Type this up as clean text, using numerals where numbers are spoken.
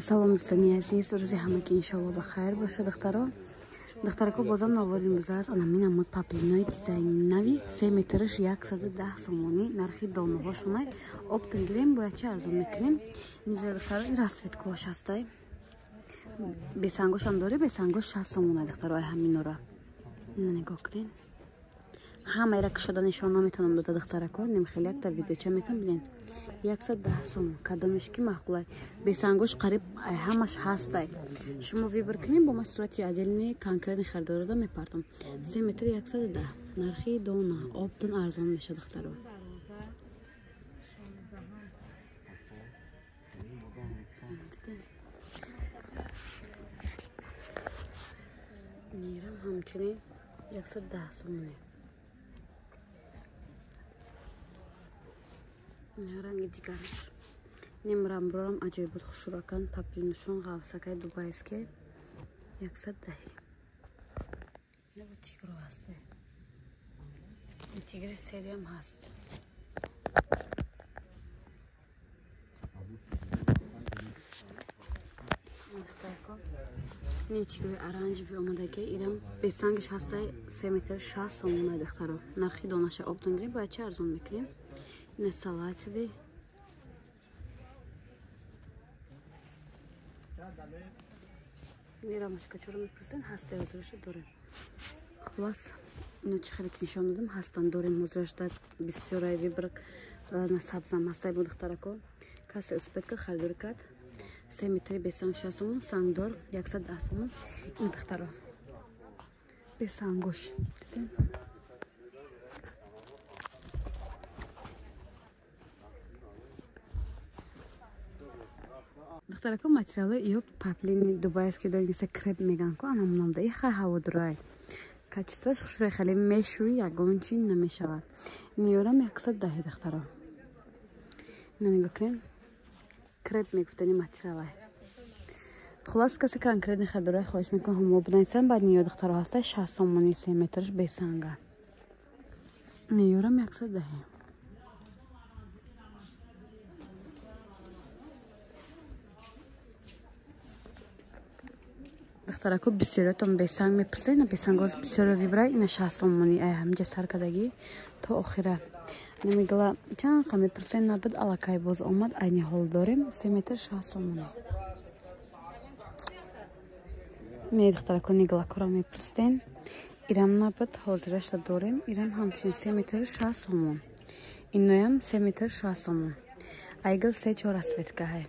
Салом дӯстони азиз, рӯзи ҳамагӣ иншоалло ба хайр бошад, духтаро. Духтарако, бозам навори имрӯза аст. Ана минамуд паплинои дизайни нави, 3 метраш 110 сомонӣ нархи донаҳошонай. Оптом гирем, бояд чи арзон мекунем. Низа духтаро, ин расцветкош ҳастай. Бесангошам дорӣ, бесангош 60 сомонай, духтаро, ай ҳаминора. Ина нигоҳ кунед. Ҳамаира кушода нишон наметавонам дода, духтарако, ним хеле якта видеоча метавон бинед. 110 сомон, кадомеш ки маъқулай. Бесангош қариб ҳамаш ҳастай. Шумо выбор кунед, бо ма сурати отдельный конкретный харидорода мепартам. 3 метр 110 нархи дона, оптом арзон меша, духтаро. Нирам ҳамчунин 110 сомоне. Ранги дигараш. Немрамброрам аҷоибот хушрӯакан, паплинушон ғафсакай дубайский 110. Набу тигро ҳаст. Тигри сериям ҳаст. Не тигри оранжевый омадаги, ирам бесангиш ҳастай, 3 метр 60 сомонай, духтаро. Нархи донаша оптом гирем, бояд чи арзон мекунем. Ина салатовый. Рамашка чоро мепурсен, ҳастай, ҳозираша дорем. Хулас, ино чӣ хеле ки нишон додам, ҳастан дорем ҳозирашда бисёрай выбор на сабзам ҳастай бо, духтарако. Касе успеть кард, харидорӣ кард. 3 метри бесанг 60 сомон, сангдор 110 сомон. Ин духтаро бесангош. Диден? Духтарако, материалы ё паплини дубайский доргиса креп меган ку, анамунамда и хай ҳаводурай. Качествоаш хушрӯй, хеле мешӯи, ягон чи намешавад. Ниёрам 110, духтаро. Ина нигоҳ кунед. Креп мегуфтани материалай. Хулас, касе конкретный харидорай, хоҳиш мекунам ҳамо бинависам. Баъд ниё, духтаро, ҳастай 60 сомони 3 метраш бесанга. Ниёрам 110. Духтарако, бисёриятон бесанг мепурсед, ина бесангоз бисёро выбрай, ина 60 сомони, ай ҳаминҷа сар кардагӣ то охира. Намегала чанд қа мепурсед, набуд, аллакай боз омад, айни ҳол дорем 3 метр 60 сомони. Не, духтарако, ниглакора мепурсиден. Ирам набуд, ҳозирашта дорем, ирам ҳамчунин 3 метр 60 сомон. Иноям 3 метр 60 сомон. Айгил се чор расцветкаҳай.